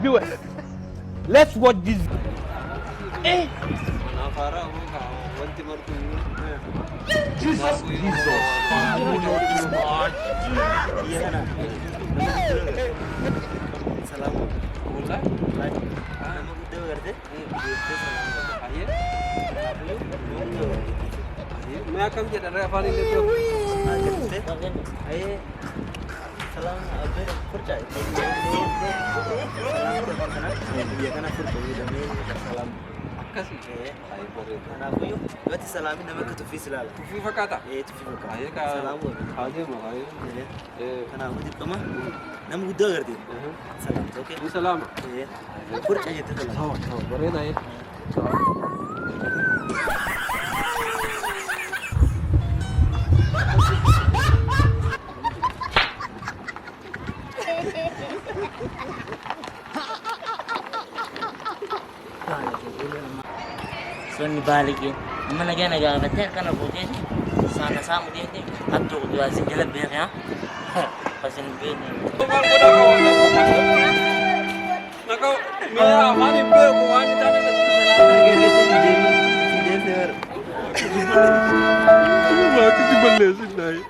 Viewers, let's watch this. Eh? Kanaaf haaraa ammoo kaa wanti martuu Jesus, Jesus. Biyya kana nama guddaa salaama. Wallahi. Nama guddaa gartee deemtee salaama godha. Ayyee. Kanaafiyyuu nama guddaa gartee. Ayyee. Mee akkam jedha ree afaan illee beeku. Agartee ayyee salaam abbee furcaa salaam kana biyya kana furcaa jedhamee salaam. Akkasii. Ayyee bareeda. Kanaafiyyuu yoo salaamii nama akka tuffii si ilaala. Tuffii fakkaata. Ee tuffii fakkaata. Ayyee kaa. Salaam godha. Haa deemu ayyee. Ee. Kanaafuu dirqama nama guddaa agartee salaam okay. Ni salaama. Ee furcaa jettee salaam. Sawa sawa bareeda ayyee. Sawa. Sonni baaligeen amma nagaa nagaa qabattee harka fuuteeti saana saamu deemte hattuu kuduraa si jala beekaa fasin beekne. Maal godhaa qaba? Naka mee afaan hin beeku waan hin taane natti. Waaqni balleessin naayi.